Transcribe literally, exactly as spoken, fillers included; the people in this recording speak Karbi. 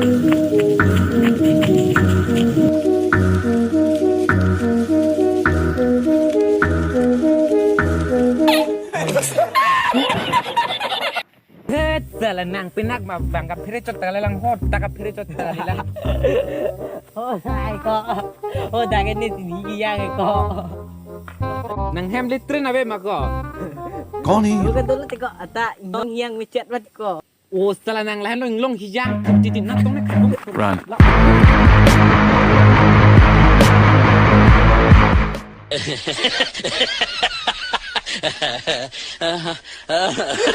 He, sala nang pinak ma bang kaphere chot ta le lang hot ta kaphere chot ta le lang. Oh, hai ko. Oh, dak ini sini yang ko. Nang hem le train ave ma ko. कौन है ये? Bukan dulu tiko ata inglong yang mecet mat ko. Oh, sala nang lahan lo inglong hiyang. Titi nang tong ne. Run.